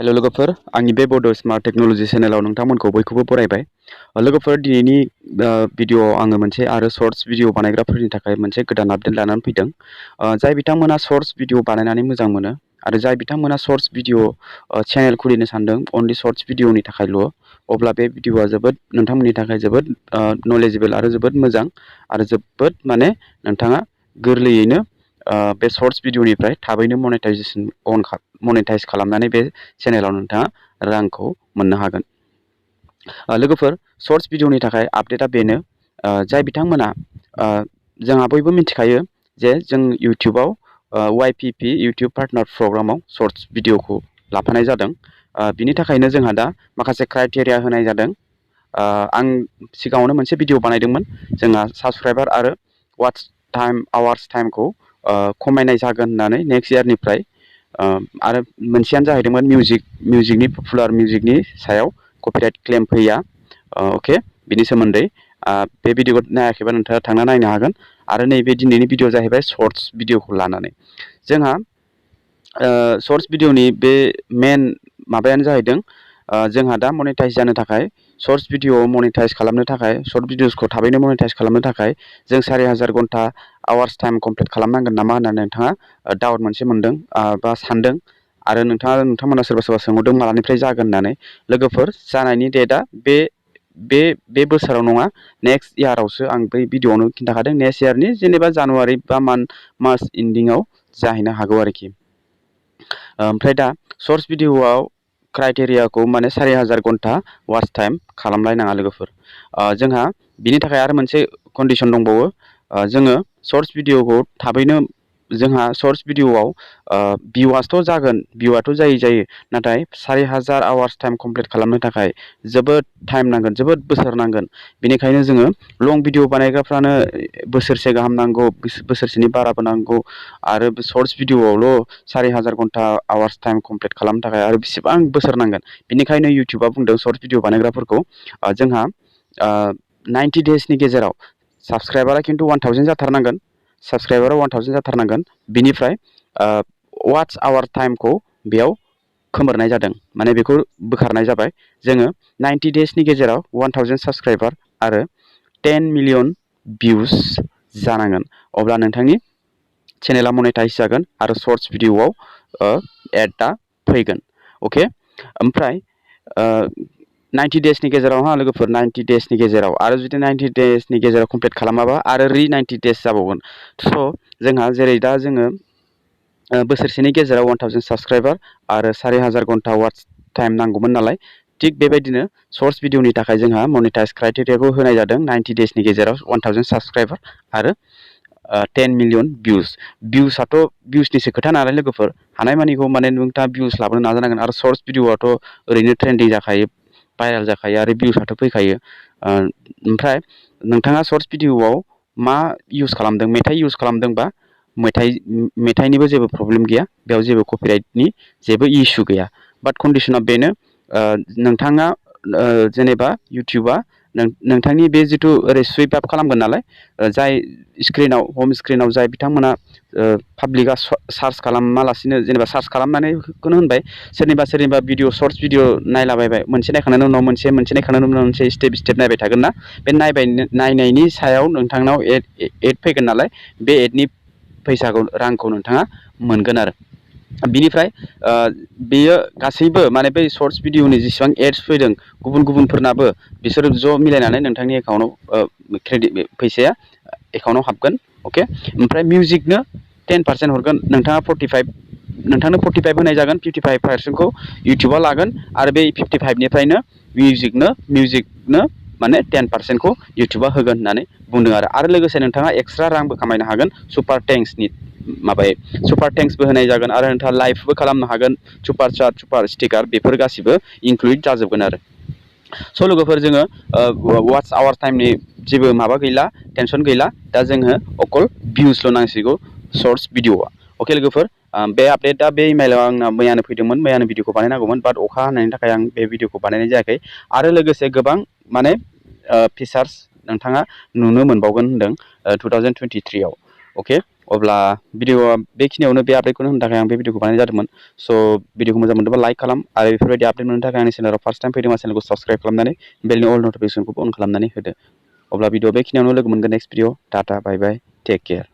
Hello लोगोफोर आंनि बे बड स्मार्ट टेक्नोलॉजी चेनेलाव नोंथांमोनखौ बयखौबो बरायबाय। लोगोफोर दिनैनि भिडिअ आङो मोनसे आरो शर्ट्स भिडिअ बानायग्राफोरनि थाखाय मोनसे गोदान आपडेट लानानै फैदों। जाय बिथांमोना शर्ट्स भिडिअ बानायनानै मोजां मोनो आरो जाय बिथांमोना शर्ट्स भिडिअ चेनेल खुलिनो सानदों अनलि शर्ट्स भिडिअनि थाखायल', अब्ला बे भिडिअआ जोबोद नोंथांमोननि थाखाय जोबोद नलेजेबल आरो जोबोद मोजां आरो जोबोद माने नोंथाङा गोरलैयैनो बे शर्ट्स भिडिअनिफ्राय थाबैनो मनेटाइज खालामनानै बे चेनेलाव नोंथाङा रांखौ मोननो हागोन। लोगोफोर शर्ट्स भिडिअनि थाखाय आपडेटआ बेनो, जाय बिथांमोना जोंहा बयबो मिथिखायो जे जों इउटिउबाव YPP इउटिउब पार्टनार प्रग्रामाव शर्ट्स भिडिअखौ लाफानाय जादों। बिनि थाखायनो जोंहा दा माखासे क्राइटेरिया होनाय जादों। आं सिगाङावनो मोनसे भिडिअ बानायदोंमोन, जोंहा साबस्क्राइबार आरो वाट्स टाइम आवार्स टाइमखौ खमायनाय जागोन होननानै नेक्स्ट इयारनिफ्राय। आरो मोनसेयानो जाहैदोंमोन मिउजिकनि पपुलार मिउजिकनि सायाव कपिराइट क्लेम फैया। अके, बिनि सोमोन्दै बे भिडिअखौ नायाखैबा नोंथाङा थांना नायनो हागोन। आरो नैबे दिनैनि भिडिअ जाहैबाय शर्ट्स भिडिअखौ लानानै। जोंहा शर्ट्स भिडिअनि बे मेन माबायानो जाहैदों, जोंहा दा मनेटाइज जानो थाखाय शर्ट्स भिडिअ मनेटाइज खालामनो थाखाय, शर्ट भिडिअसखौ थाबैनो मनेटाइज खालामनो थाखाय जों 4000 घन्टा आवार्स टाइम कमप्लिट खालामनांगोन नामा होननानै नोंथाङा डाउट मोनसे मोनदों बा सानदों। आरो नोंथांमोना सोरबा सोरबा सोंहरदों मालानिफ्राय जागोन होननानै। लोगोफोर, जानायनि डेटआ बे बोसोराव नङा, नेक्स्ट इयारावसो। आं बै भिडिअआवनो खिन्थाखादों नेक्स्ट इयारनि जेनेबा जानुवारि बा मार्च इन्डिंआव जाहैनो हागौ आरोखि। ओमफ्राय दा शर्ट्स भिडिअआव क्राइटेरियाखौ माने 4000 घन्टा वाच टाइम खालामलायनाङा लोगोफोर। जोंहा बिनि थाखाय आरो मोनसे कन्डिसन दंबावो। जोङो शर्ट्स भिडिअखौ थाबैनो, जोंहा शर्ट्स भिडिअआव भिउआथ' जागोन, भिउआथ' जायो, नाथाय 4000 आवार्स टाइम कमप्लिट खालामनो थाखाय जोबोद टाइम नांगोन, जोबोद बोसोर नांगोन। बेनिखायनो जोङो लं भिडिअ बानायग्राफ्रानो बोसोरसे गाहाम नांगौ, बोसोरसेनि बाराबो नांगौ। आरो शर्ट्स भिडिअआवल' 4000 घन्टा आवार्स टाइम कमप्लिट खालामनो थाखाय आरो बेसेबां बोसोर नांगोन। बेनिखायनो इउटिउबआ बुंदों शर्ट्स भिडिअ बानायग्राफोरखौ, जोंहा 90 डेजनि गेजेराव साबस्क्राइबारा खिन्थु 1000 जाथारनांगोन, साबस्क्राइबारा 1000 जाथारनांगोन। बिनिफ्राय वाट्स आवार टाइमखौ बेयाव खोमोरनाय जादों, माने बेखौ बोखारनाय जाबाय। जोङो 90 डेजनि गेजेराव 1000 साबस्क्राइबार आरो 10 मिलियन भिउस जानांगोन, अब्ला नोंथांनि चेनेला मनेटाइज जागोन आरो शर्ट्स भिडिअआव एडआ फैगोन। अके, ओमफ्राय 90 डेजनि गेजेराव लोगोफोर, 90 डेजनि गेजेराव, आरो जुदि 90 डेजनि गेजेराव कमप्लिट खालामाबा आरो 90 डेज जाबावगोन। स' जोंहा जेरै दा जोङो बोसोरसेनि गेजेराव 1000 साबस्क्राइबार आरो 4000 घन्टा वाट्स टाइम नांगौमोन नालाय, थिग बेबायदिनो शर्ट्स भिडिअनि थाखाय जोंहा मनेटाइज क्राइटेरियाखौ होनाय जादों। 90 डेजनि गेजेराव 1000 साबस्क्राइबार आरो 10 मिलियन भिउसआथ' भिउसनिसो खोथा नालाय लोगोफोर, हानायमानिखौ माने नोंथाङा भिउस लाबोनो नाजानांगोन। आरो शर्ट्स भिडिअआथ' ओरैनो ट्रेन्डिं जाखायो, भाइरेल जाखायो, आरो भिउसआथ' फैखायो। ओमफ्राय नोंथाङा शर्ट्स भिडिअआव मा इउज खालामदों, मेथाइ इउज खालामदोंबा मेथाइनिबो जेबो प्रब्लेम गैया, बेयाव जेबो कपिराइटनि जेबो इस्यु गैया। बाट कन्डिसना बेनो, नोंथाङा जेनेबा इउटिउबआ नोंथांनि बे जिथु ओरै सुइप आप खालामगोन नालाय, जाय स्क्रिनाव, हम स्क्रिनाव जाय बिथांमोना पाब्लिकआ सार्च खालामालासिनो, जेनेबा सार्च खालामनानैखौनो होनबाय, सोरनिबा भिडिअ शर्ट्स भिडिअ नायलाबायबाय, मोनसे नायखांनायनि उनाव मोनसे नायखांनायनि उनाव मोनसे स्टेप नायबाय थागोन ना, बे नायनायनि सायाव नोंथांनाव एड फैगोन नालाय, बे एडनि फैसाखौ, रांखौ नोंथाङा मोनगोन। आरो बिनिफ्राय बेयो गासैबो माने बै शर्ट्स भिडिअनि जेसेबां एड्स फैदों गुबुनफोरनाबो, बिसोरो ज' मिलायनानै नोंथांनि एकाउन्टआव क्रेडिट फैसाया एकाउन्टआव हाबगोन। अके, ओमफ्राय मिउजिकनो 10% हरगोन, नोंथाङा 45, नोंथांनो 45 होनाय जागोन, 55%खौ इउटिउबआ लागोन, आरो बे 55निफ्रायनो मिउजिकनो माने 10%खौ इउटिउबआ होगोन होननानै बुंदों। आरो लोगोसे नोंथाङा एक्सट्रा रांबो खामायनो हागोन, सुपार टेंक्सनि सुपार टेंक्सबो होनाय जागोन, आरो नोंथाङा लाइभबो खालामनो हागोन, सुपार चाट, सुपार स्टिकार, बेफोर गासिबो इनक्लुड जाजोबगोन। आरो स' लोगोफोर, जोङो वाट्स आवार टाइमनि जेबो माबा गैला, टेनसन गैला। दा जोङो अकल भिउसल' नांसिगौ शर्ट्स भिडिअआ। अके लोगोफोर, बे आपडेटआ, बे इमेलाव आंना मैयानो फैदोंमोन, मैयानो भिडिअखौ बानायनांगौमोन, बाट अखा हानायनि थाखाय आं बे भिडिअखौ बानायनाय जायाखै। आरो लोगोसे गोबां माने फिचार्स नोंथाङा नुनो मोनबावगोन होनदों 2023आव। अके अब्ला भिडिअआ बेखिनियावनो बे आपडेटखौनो होनो थाखाय आं बे भिडिअखौ बानायनाय जादोंमोन। स' भिडिअखौ मोजां मोनदोंबा लाइक खालाम आरो बेफोरबायदि आपडेट मोननो थाखाय आंनि चेनेलाव फार्स्ट टाइम फैदोंबा चेनेलखौ साबस्क्राइब खालामनानै बेलनि अल नटिफिकेसनखौ अन खालामनानै होदो। अब्ला भिडिअ बेखिनियावनो लोगो मोनगोन नेक्स्ट भिडिअ टाटा बाय बाय टेक केयार।